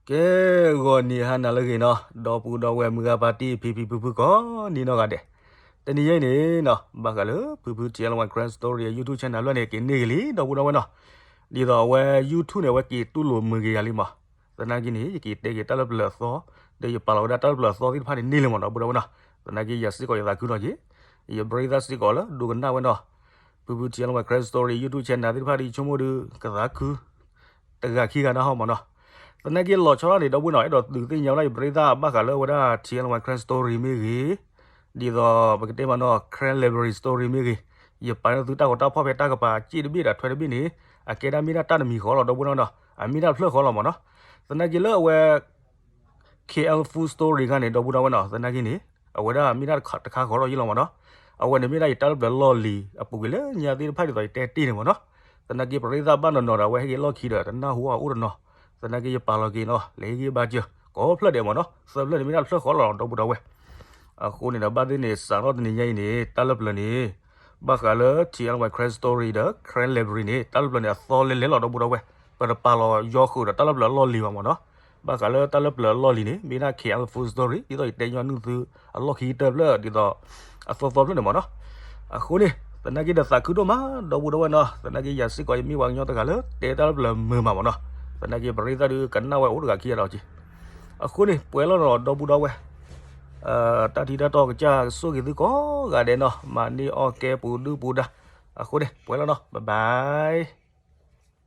ကဲ ဂီၤနံၤဟါနၤလၢအဂ့ၤနီၤ, ဒီပုၢ်ဒီဝဲၢ်မုၢ်ဂၤပၢ်တံၢ်ဖံဖံဖုဖုကိးနံၤနီၢ်ဂၤဒဲး, တနံၤညါအံၤန့ၣ်နီၤ ဘၣ်ဃးလၢဖုဖု ထံအလဝဲ Karen Story အ YouTube channel လၢန့ၣ် က့ၤန့ၢ်ဂ့ၤလံ ဒီပုၢ်ဒီဝဲၢ်နီၤ, ဒ်သိးအဝဲ YouTube န့ၣ် အဝဲက့ၤတူၢ်လိာ်မုာ်က့ၤယၤလံမး, သနာ်က့န့ၣ် ယက့ၤတဲက့ၤတၢ်လၢပျၢၤအသီ, ဒီးယပာ်လီၤဝဲဒၣ်တၢ်လၢပျၢၤအသီသ့ၣ်တဖၣ်န့ၣ်န့ၢ်လံမး ဒီပုၢ်ဒီဝဲၢ်နီၤ, သနာ်က့ယၤစ့ၢ်ကီးယသးခုနီၤက့ၤ, ယပရ့သၣ်စ့ၢ်ကီးလၢဒိကနၣ်ဝဲနီၤ, ဖုဖု ထံအလဝဲ Karen Story YouTube channel သ့ၣ်တဖၣ်ဒီးဆိကမိၣ်ဒီး ကသးခု တဂၤခံဂၤနၢ်ဟီမးနီၤ, သနာ်က့လီၤဆီဒၣ်န့ၣ် ဒီပုၢ်ဝဲၢ်နီၤ အဲၣ်ဒိးဒုးသ့ၣ်ညါဝဲဒၣ်ယပရ့သၣ်ဘၣ်ဃးလၢဝဲဒၣ် ထံအလဝဲ Karen Story မ့ၢ်ဂ့ၤ, ဒ်သိးပကတဲမးနီၤ Karen Library Story မ့ၢ်ဂ့ၤ, ယပာ်န့ၢ်သုတၢ်ဂီၤတၢ်ဖီၣ်ဖဲတၢ်ကပၤစ့ၣ်တဘ့ၣ်ဒီးထွဲတဘ့ၣ်န့ၣ်, အကဲဒၣ်မ့ၢ်ဒၣ်တၢ်တမံၤဃီလီၤ ဒီပုၢ်ဝဲၢ်နီၤ, အမ့ၢ်ဒၣ်တဖျၢၣ်ဃီလီၤမးနီၤ, သနာ်က့လၢအဝဲ K L Full Story ခါန့ၣ် ဒီပုၢ်ဒီဝဲၢ်နီၤ, သနာ်က့န့ၣ် အဝဲဒၣ်မ့ၢ်ဒၣ်တခါဃီလီၤယ့လီၤမးနီၤ, အဝဲန့ၣ်မ့ၢ်ဒၣ်ယတၢ်လၢပျၢၤလီၢ်လံၤအပူၤကွံာ်လၢညါသ့ၣ်တဖၣ်ဒ်သိးယတဲတ့ၢ်န့ၣ်မးနီၤ, သနာ်က့ပရ့သၣ်ဘၣ်နီၤနီၤဒီးအဝဲဟဲက့ၤလီၢ်ခံဒီးတနၢ်ဟူအအိၣ်တနီၤ, သနာ်က့ယပာ်လီၤက့ၤနီၤ လဲၤဟ့ၣ်ဂံၢ်ဘါစၢၤ ကိးဖျၢၣ်ဒဲးမးနီၤ, သၢဖျၢၣ်န့ၣ်မ့ၢ်ဒၣ်တဖျၢၣ်ဃီလီၤ ဒီပုၢ်ဒီဝဲၢ် အဃိန့ၣ်ဒီးဘၣ်သ့ၣ်န့ၣ် စးထီၣ်တနံၤညါအံၤန့ၣ် တၢ်လၢပျၢၤန့ၣ် ဘၣ်ဃးလၢ ထံအလဝဲ Karen Story ဒီး Karen Library န့ၣ် တၢ်လၢပျၢၤန့ၣ် အသီလဲၤလဲၤလီၤ ဒီပုၢ်ဒီဝဲၢ်, ပတပာ်လီၤယီဃုာ်ဒီးတၢ်လၢပျၢၤအလီၢ်လံၤဘၣ်မးနီၤ, ဘၣ်ဃးလၢတၢ်လၢပျၢၤအလီၢ်လံၤန့ၣ် မ့ၢ်ဒၣ် K L Full Story ဒ်သိးယတဲညီနုၢ်သု အလီၢ်ခံကတၢၢ်ဖျၢၣ်ဒ်သိး အသီသီဖျၢၣ်န့ၣ်မးနီၤ, အဃိန့ၣ် သနာ်က့ဒီးသးခုဒိၣ်မး ဒီပုၢ်ဒီဝဲၢ်နီၤ, သနာ်က့ယၤစ့ၢ်ကီးယမ့ၢ်ပှၤကညီတဂၤလၢတဲတၢ်လၢပျၢၤမုာ်မးမးနီၤ, သနာ်က့ပရ့သၣ်ဒုးကနၣ်ဝဲအိၣ်တဂၤခံဂၤဒီးက့ၤ, အဃိန့ၣ် ပှဲၤလီၤနီၤ ဒီပုၢ်ဒီဝဲၢ် တၢ်ထံတၢ်တီကစၢ်ကဆိၣ်ဂ့ၤသုကိးဂၤဒဲးနီၤ, မၤန့ၢ်အီၣ်ကဲပူၤဒုၣ်ပူၤဒါ, အဃိန့ၣ် ပှဲၤလီၤနီၤ bye bye.